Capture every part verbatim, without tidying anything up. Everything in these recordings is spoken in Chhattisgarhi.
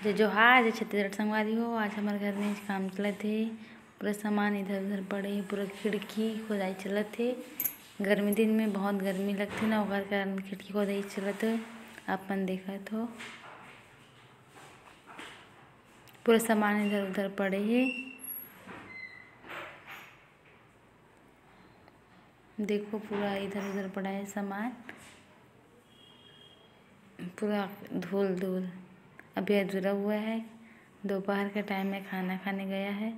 जय जोहार, जय छत्तीसगढ़ संगवारी हो। आज हमर घर में काम चलत हे, पूरा सामान इधर उधर पड़े हे, पूरा खिड़की खोदाई चलत हे। गर्मी दिन में बहुत गर्मी लगथे ना, ओकर कारण खिड़की खोदाई चलत हे। आप मन देखत हो, पूरा सामान इधर उधर पड़े हे। देखो, पूरा इधर उधर पड़ा है सामान, पूरा धूल धूल। अभी अधूरा हुआ है, दोपहर के टाइम में खाना खाने गया है।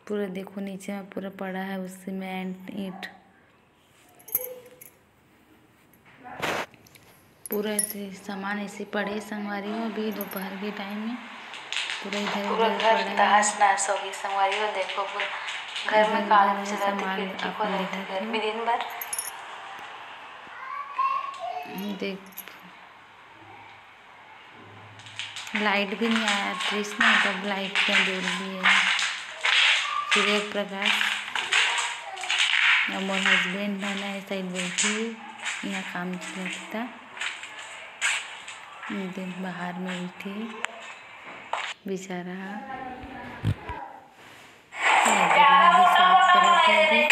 पूरा देखो, नीचे में पूरा पड़ा है वो सीमेंट, ईंट। पूरा ऐसे सामान ऐसे पड़े संगवारी हो, अभी दोपहर के टाइम में पूरा इधर पूरा उधर घर पड़ा है। तहस नहस हो गई संगवारी हो। देखो, पूरा घर में इधर काम उधर है चलत हे, सामान खिड़की अपन खोलत हे देखत हो। गर्मी दिन भर। देख, लाइट भी नहीं आया, कृष्णा, तब लाइट का जोर भी है। सूर्य प्रकाश और मोर हस्बैंड है ना, इस साइड बैठी, यहाँ काम चलता। दिन बाहर में बैठी बेचारा। ये देखो, अभी साफ करत हे अभी।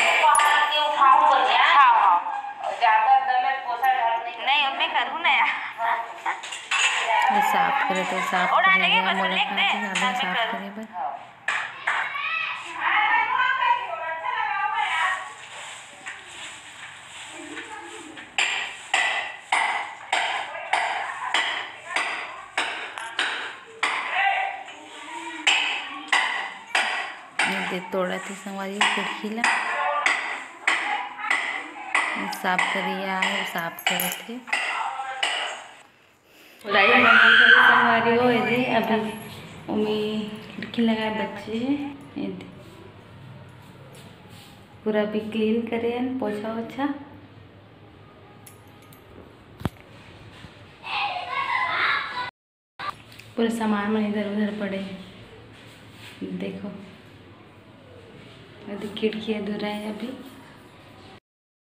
नहीं, अब मैं करूँ ना यार। ये साफ करत हे, साफ करे बर मोला कहा थे, साबुन साफ करे बर। ये दे तोड़त हे संगवारी खिड़की ला। साफ करिया हे, साफ करत हे। संगवारी हो, ये दे अभी ओमे खिड़की लगाए बचे हे। ये दे पूरा अभी क्लीन करे हन, पोछा ओछा। पूरा सामान मन इधर उधर पड़े हे। देखो, अभी खिड़की अधूरा है अभी।